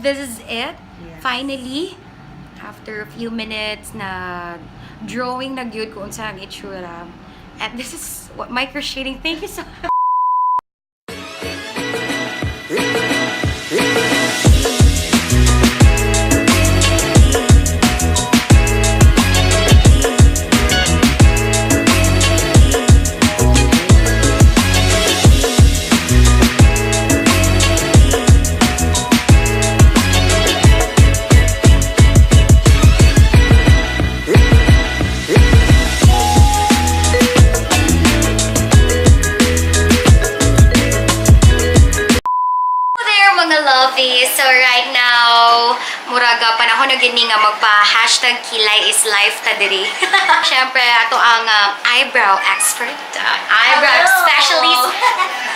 This is it. Yes. Finally, after a few minutes na drawing na gyud kung unsa ang itsura. And this is what micro shading. Thank you so much. Hello there, mga lovies! So right now, muraga panahon na gini nga magpa #KilayIsLife ta diri. Syempre, ato ang eyebrow expert, eyebrow Hello. Specialist,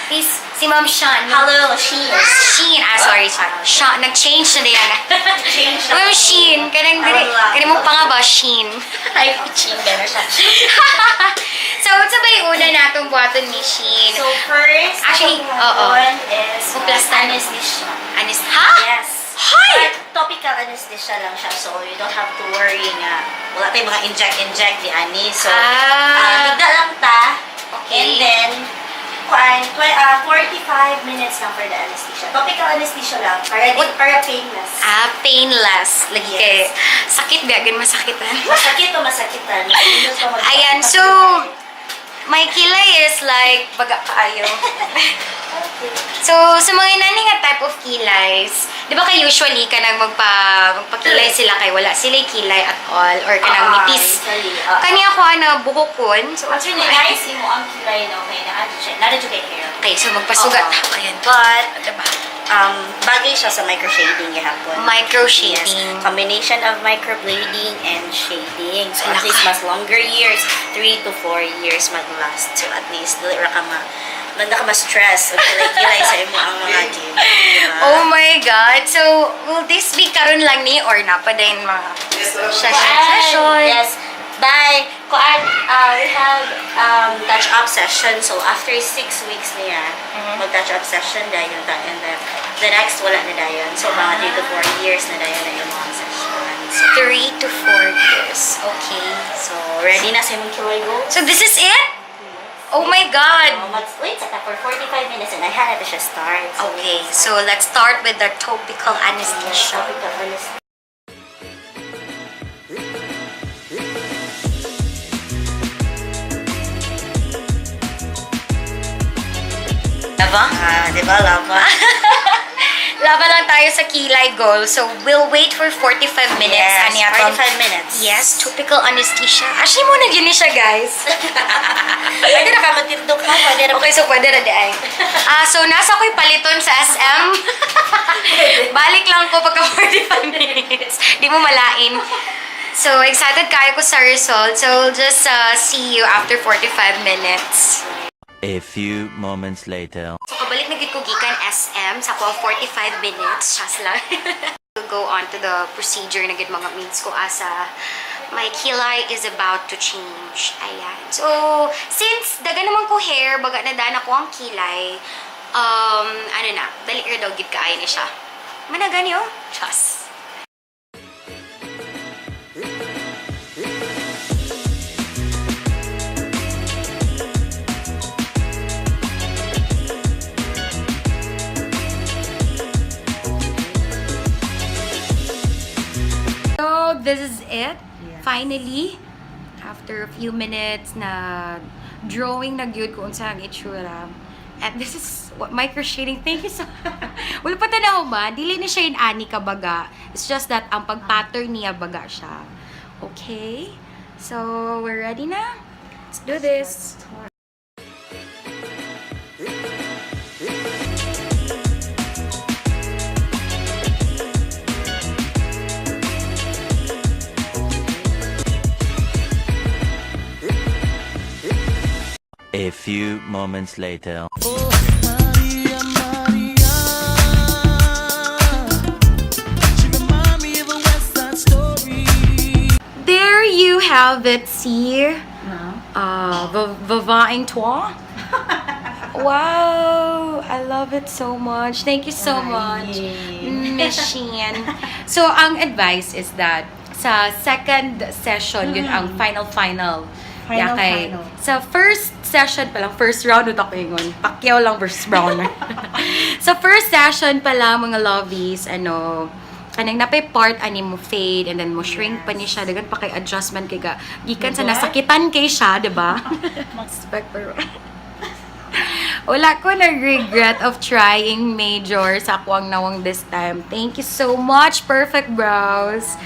is si Ma'am Sean. Hello, Sheen. Sheen. Ah, sorry, sorry. Sean, nag-change na diyan. Change na. Ma'am Sheen, kanang diri, Hello. kanang mong panga ba, Sheen? Ay, Sheen, gano'n siya. So, unsa ba yung una natong buhaton ni Sheen? So first, Actually, atong oo. buhaton is Puplastan. anesthesia. Anis, ha? Yes. Hi! But topical anesthesia lang siya, so you don't have to worry nga. Wala tayong mga inject-inject ni ani. So, tigda lang ta. Okay. And then, kuan, 45 minutes lang for the anesthesia. Topical anesthesia lang, para, di, para painless. Ah, painless. Lagi Yes. kay sakit ba? Gan masakitan. Masakit o masakitan. Painless pa Ayan, so, my kilay is like, baga kaayo. Okay. So, sa mga inani nga type of kilays, di ba kay usually kanang magpakilay sila kay wala sila kilay at all or kanang Ah, nipis. usually, ah. Kani ako ana bukokon. So, Actually, nice imo ang kilay, no? Kaya na siya. Nara jud kay hair. Okay, so magpasugat. Oo. Ayan. But, Diba? Bagay siya sa microshading gihapon. Microshading. Yes. Combination of microblading and shading. So, at Wala least ka. mas longer years, 3 to 4 years mag-last. So, at least, dili ra ka ma nanda ka ma-stress o kilay-kilay sa imo ang mga game. Diba? Oh my God. So, will this be karon lang ni or na pa din mga session? Session. Yes. Bye. Kuan, we have touch-up session. So, after 6 weeks niya, mag-touch-up session dayon ta. And then, the next, wala na dayon. So, mga 3 to 4 years na dayon na yung mga session. So, 3 to 4 years. Okay. So ready na sa imong kilay goals? So, this is it? Oh my God. So, mag-wait sa ta for 45 minutes and I had na siya start. So, Okay, so let's start with the topical anesthesia. Topical anesthesia. Diba? Ah, di ba, lava? Laban lang tayo sa kilay goal. So, we'll wait for 45 minutes. Yes, Ani atong- 45 minutes. Yes, topical anesthesia. Actually, mo na gini siya, guys. Pwede na ka magtindog ha? Pwede na. Okay, so pwede na di ay. Ah, so nasa ko'y paliton sa SM. Balik lang ko pagka 45 minutes. Di mo malain. So, excited kayo ko sa result. So, we'll just see you after 45 minutes. A few moments later. So, kabalik na gid ko gikan SM sa ako ang 45 minutes. Chas lang. We'll go on to the procedure na gid mga means ko asa my kilay is about to change. Ayan. So, since daga naman ko hair, baga na daan ako ang kilay, ano na, dali ra daw gid kaayo ni siya. Managani oh. Chas. So, this is it. Finally, after a few minutes na drawing na gyud kung unsa ang itsura. And this is what micro shading. Thank you so. Wala pa tanaw ba? Dili na siya in ani ka baga. It's just that ang pag-pattern niya baga siya. Okay? So, we're ready na? Let's do this. A few moments later. Maria, Maria. She remind me of a West Side Story. There you have it, see? Vavaing toi. Wow! I love it so much. Thank you so much, Miss Sheen. So, ang advice is that sa second session, yun ang final final. Final, kay final. sa first session pa lang, first round utak ko ingon. Pacquiao lang versus Broner. Sa first session pa lang, mga lovies, ano, kanang napay part ani mo fade and then mo shrink pa ni siya, daghan pa kay adjustment kay ga gikan sa Diba? nasakitan kay siya, di ba? Expect pero wala ko na-regret of trying major sa akwang nawang this time. Thank you so much, Perfect Brows.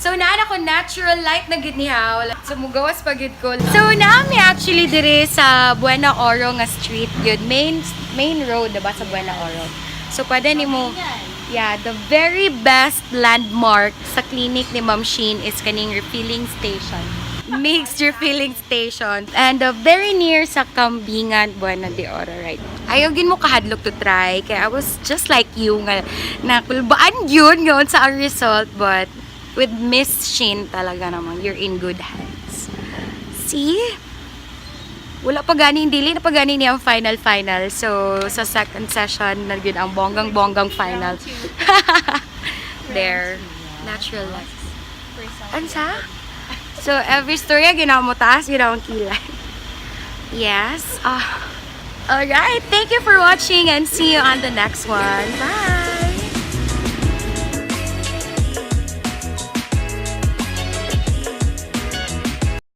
So, naan ako natural light na gid ni Hawl. So, mugawas pa gid ko. So, naami actually dire sa Buena Oro nga street yun. Main road, diba, sa Buena Oro. So, pwede ni mo. Yeah, the very best landmark sa clinic ni Ma'am Sheen is kaning refilling station. Mixed refilling station. And very near sa Kambingan, Buena de Oro, right? Ayaw gin mo kahadlok to try. Kaya I was just like you nga nakulbaan yun ngayon sa ang result. But with Miss Sheen talaga naman, you're in good hands. See? Wala pa gani, dili na pa gani niya ang final final. So, sa second session, na gyud ang bonggang-bonggang final. There. Natural light. Ansa? So, every story, ginawa mo taas, ginawa ang kilay. Yes. Ah. Alright. Thank you for watching and see you on the next one. Bye!